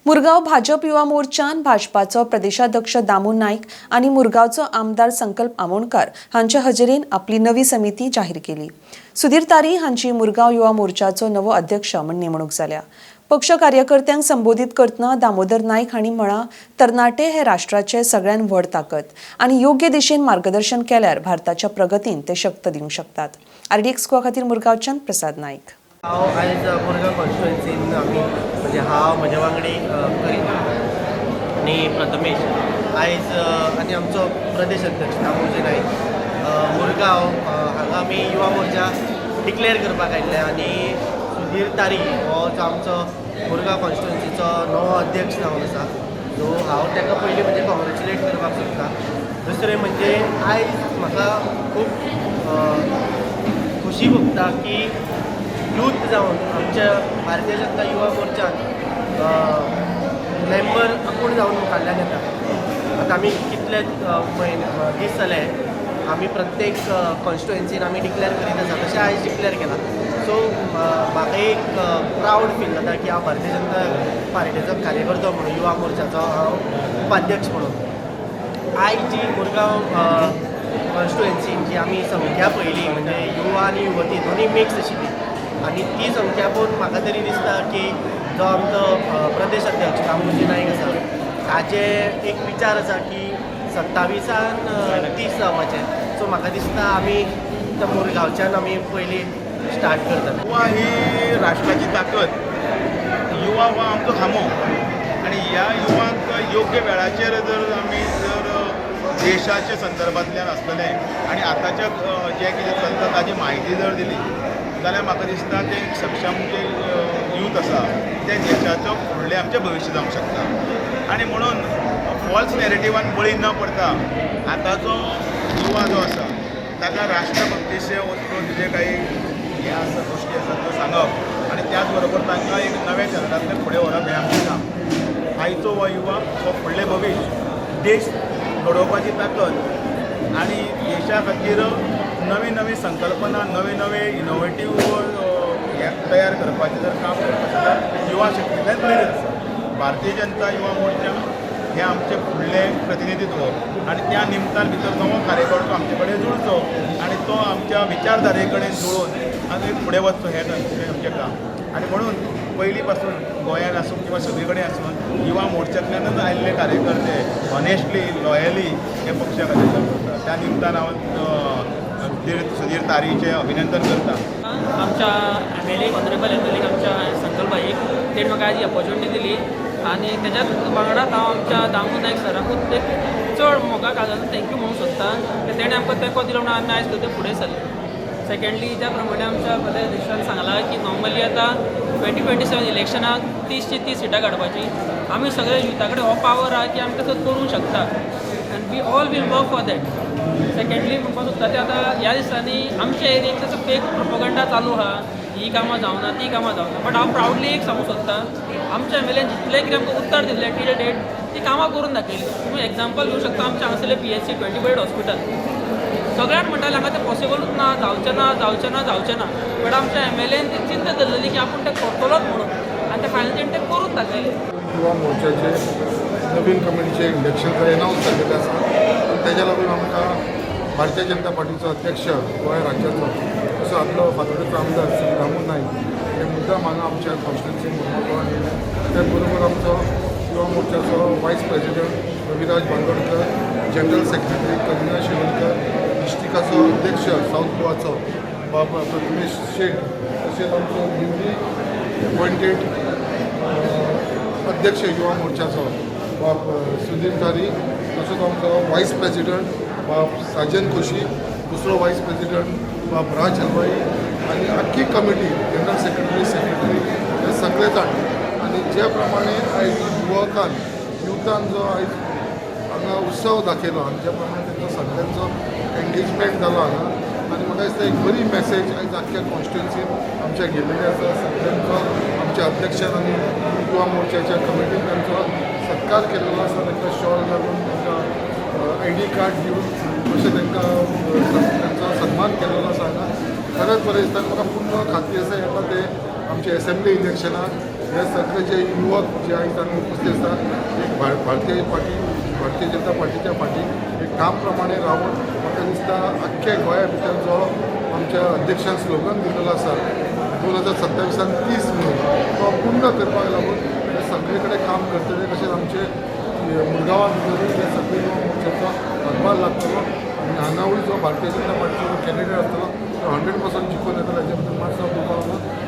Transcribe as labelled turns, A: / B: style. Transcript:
A: मुरगांव भाजप युवा मोर्चान भाजपाचो प्रदेशाध्यक्ष दामू नायक आनी मुरगांवचो आमदार संकल्प आमोणकर हांचे हजेरीन आपली नवी समिती जाहीर केली. सुधीर तारी हांची मुरगांव युवा मोर्चाचो नवो अध्यक्ष म्हूण नेमणूक जाल्या. पक्ष कार्यकर्त्यांक संबोधीत करतना दामोदर नायक हांणी म्हळां, तरणाटे हे राष्ट्राचे सगळ्यात व्हड ताकद आनी योग्य दिशेन मार्गदर्शन केल्यार भारताच्या प्रगतीन ते शक्त दिवंक शकतात. आरडीएक्स गोवा खातीर मुरगांवच्यान प्रसाद नायक.
B: हांव आयज मुरगांव कॉन्स्टिट्युएन्सीन आमी, म्हणजे हांव, म्हज्या वांगडी करीम आनी प्रथमेश आयज आनी आमचो प्रदेश अध्यक्ष दामोजी नायक, मुरगांव हांगा आमी युवा मोर्चा डिक्लेअर करपाक आयिल्ले आनी सुधीर तारी हो जो आमचो मुरगांव कॉन्स्टिट्युएन्सीचो नवो अध्यक्ष जावन आसा, सो हांव ताका पयलीं म्हणजे कॉंग्रेच्युलेट करपाक सोदता. दुसरें म्हणजे आयज म्हाका खूब खुशी भोगता की यूथ जावन आमच्या भारतीय जनता युवा मोर्चान मेंबर आपूण जावन मुखाल्ल्यान येता. आतां आमी कितले म्हयने दीस जाले आमी प्रत्येक कॉन्स्टिट्युएन्सीन आमी डिक्लेअर करीत आसा, तशें आयज डिक्लेअर केलां. सो म्हाका एक प्रावड फील जाता की हांव भारतीय जनता पार्टीचो कार्यकर्तो म्हणून, युवा मोर्चाचो हांव उपाध्यक्ष म्हणून. आयज जी मुरगांव कॉन्स्टिट्युएन्सीन जी आमी संख्या पळयली, म्हणजे युवा आनी युवती दोनी मिक्स आशिल्ली आनी ती संख्या पळोवन म्हाका तरी दिसता की जो आमचो प्रदेश अध्यक्ष दामोजी नायक आसा, ताजे एक विचार आसा की 27आन 30 जावपाचें. सो म्हाका दिसता आमी त्या मुरगांवच्यान आमी पयलीं स्टार्ट करतले.
C: युवा ही राष्ट्राची ताकद. युवा हो आमचो खांबो आनी ह्या युवांक योग्य वेळाचेर जर आमी जर देशाच्या संदर्भांतल्यान आसतलें आनी आतांच्या जें कितें चलता ताजी म्हायती जर दिली जाल्यार म्हाका दिसता ते एक सक्षम जे यूथ आसा ते देशाचो फुडलें आमचें भविश्य जावंक शकता. आनी म्हणून फॉल्स नॅरेटिवान बळी न पडता आतांचो युवा जो आसा ताका राष्ट्रभक्तीचे ओतप्रोत जे काही हे आसा, गोश्टी आसा त्यो सांगप आनी त्याच बरोबर तांकां एक नव्या चॅनलांतल्यान फुडें व्हरप हें आमचें काम. आयचो हो युवा हो फुडलें भविश्य, देश घडोवपाची ताकद आनी देशा खातीर नवी नवी संकल्पना, नवे नवे इनोवेटीव हे तयार करपाचें जर काम करपाचें जाल्यार युवा शक्तींतल्यान प्रेरीत आसा. भारतीय जनता युवा मोर्चा हें आमचें फुडलें प्रतिनिधित्व आनी त्या निमतान भितर नवो कार्यकर्तो आमचे कडेन जुळचो आनी तो आमच्या विचारधारे कडेन जुळून आनी फुडें वचचो हें आमचें काम. आनी म्हणून पयलीं पासून गोंयांत आसूं किंवा सगळे कडेन आसूं, युवा मोर्चांतल्यानच आयिल्ले कार्यकर्ते ऑनेस्टली, लॉयली हे पक्षा खातीर काम करता. त्या निमतान हांव सुधीर तारीचें अभिनंदन करता.
D: आमच्या एमएलए, ऑनरेबल एमएलए आमच्या संकल्प भाईक, तेणी म्हाका आयज ही ऑपॉर्च्युनिटी दिली आनी तेज्याच वांगडाच हांव आमच्या दामू नायक सराकूच एक चड मोगा काळजान thank you म्हणूंक सोदता की तेणें आमकां तेंको दिलो म्हणून आमी आयज थंय फुडें सरले. सेकंडली, ज्या प्रमाणे आमच्या प्रदेश अध्यक्षान सांगलां की नॉर्मली आतां 2027 इलेक्शनाक 30ची 30 सिटां काडपाची, आमी सगळे युथा कडेन हो पावर आहा की आमी तसो करूंक शकता and we all will work for that. Secondly, म्हणपाक सोदता ते आतां ह्या दिसांनी आमच्या एरियेक तसो फेक प्रोपोगंडा चालू आहा, ही कामां जावना, ती कामां जावना, बट हांव प्रावडली एक सांगूंक सोदता, आमच्या एमएलएन जितलें कितें आमकां उत्तर दिल्लें टील डेट, ती कामां करून दाखयली. तुमी एग्जाम्पल घेवंक शकता, आमच्या हांगासरलें पीएचसी, 20 बेड हॉस्पिटल. सगळ्यांक म्हणटाले हांगा तें पॉसिबलूच ना, जावचें ना, जावचें ना, जावचें ना, बट आमच्या एमएलएन ती चिंता धरलेली की आपूण तें करतलोच म्हणून आनी तें फायनल तेणें तें करून दाखयलें.
E: युवा मोर्चाचे नवीन कमिटीचे इलेक्शन एनावन्स जाल्लेलें आसा आनी तेज्या लागून आमकां भारतीय जनता पार्टीचो अध्यक्ष गोंय राज्याचो तसो आदलो फातोर्डेचो आमदार श्री दामू नायक हे मुद्दाम हांगा आमच्या कॉन्स्टिट्युन्सीन मुरगांव येयले. त्याच बरोबर आमचो युवा मोर्चाचो vice president Raviraj Bandodkar, general secretary Kalina Shirodkar, डिस्ट्रिक्टाचो अध्यक्ष साऊथ गोवाचो बाबा प्रथमेश शेट, तशेंच आमचो न्यूली अपॉयंटेड अध्यक्ष युवा मोर्चाचो बाब सुधीर तारी, तसोच आमचो वायस प्रेसिडंट बाब साजन कोशी, दुसरो वायस प्रेसिडंट बाब राज हलवाई आनी आख्खी कमिटी, जनरल सेक्रेटरी, सेक्रेटरी हे सगळे जाण. आनी जे प्रमाणे आयज युवकान, युथान जो आयज हांगा उत्सव दाखयलो आनी ज्या प्रमाणे तेंचो सगळ्यांचो एंगेजमेंट जालो हांगा आनी म्हाका दिसता एक बरी मॅसेज आयज आख्ख्या कॉन्स्टिट्युन्सीन आमच्या गेल्लेली आसा. सगळ्यांचो आमच्या अध्यक्षान आनी युवा मोर्चाच्या कमिटीन तांचो सत्कार केल्लो आसा. तांकां शॉल घालून, तांकां आयडी कार्ड दिवन अशें तांकां तांचो सन्मान केल्लो आसा हांगा. खरेंच बरें दिसता आनी म्हाका पूर्ण खात्री आसा, येता ते आमचे एसेंब्ली इलेक्शनाक हे सगळे जे युवक जे आयज हांगा उपस्थित आसा, एक भारतीय पार्टी, भारतीय जनता पार्टीच्या फाटी एक ठाम प्रमाणे रावन, म्हाका दिसता आख्ख्या गोंया भितर जो आमच्या अध्यक्षान स्लोगन दिलेलो आसा 2027 30 म्हणून, तो पूर्ण करपाक लागून हे सगळे कडेन काम करतले. तशेंच आमचे मुरगांवा भितरूय हे सगळे युवा मोर्चाचो हातभार लागतलो आनी हांगावूय जो भारतीय जनता पार्टीचो कॅन्डिडेट आसतलो तो 100% जिखून येतलो, हेजे भितर मातसो दुबाव ना.